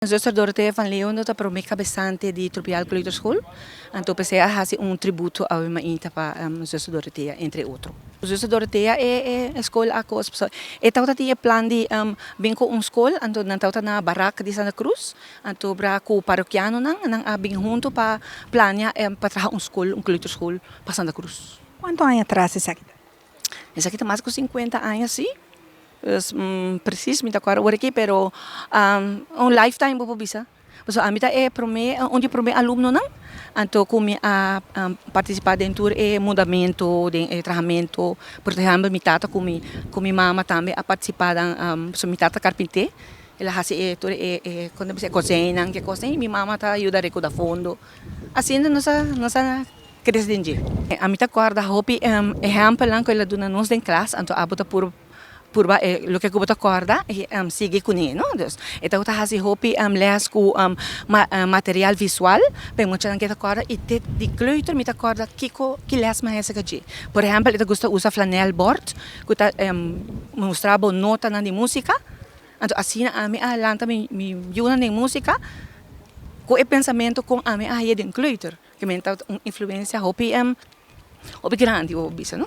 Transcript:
Zuster Dorothea van Leeuwen ta promé kabesante di Trupial Kleuterschool. Anto p'esei a hasi un tributo awe mainta pa Zuster Dorothea, entre otro. Zuster Dorothea e e skol a kos pasobra e tabata tin e plan di bin ku un skol, anto nan tabata na barak di Santa Cruz, anto bra ku parokianonan nan a bin hunto pa plania pa traha un skol, un kleuterschool pa Santa Cruz. Kuantu aña atras esaki ta? Esaki ta mas ku sinkuenta aña si. Pues precies mi ta acuerdo ora aki pero un lifetime bo por bisa. Pasobra ami ta e prome un di e prome alumnonan anto cu mi a participa den tur e mudamento den e trahamento. Por ehempel mi tata cu mi cu mi mama tambe a participa den pasobra mi tata carpinte el a haci e tur e e con ta bisa e kozijnnan ki cosnan y mi mama ta yuda recorda fondo. Asina nos a nos a Crece den dje. Ami ta corda hopi ehempelnan cu el a duna nos den klas, anto abo ta pur purba e loke cu bo ta corda y sigui cune, no. Dus e tabata haci hopi les cu material visual pa e muchanan keda corda y te di kleuter mi ta corda kico ki les mi a hesa dje. Por ehempel e ta gusta usa flanelbord cu ta mustra bo notanan di musica, anto asina ami a lanta mi yunan den musica cu e pensamento con ami a haya den kleuter. Ki men ta un influencia hopi hopi grandi bo por bisa no.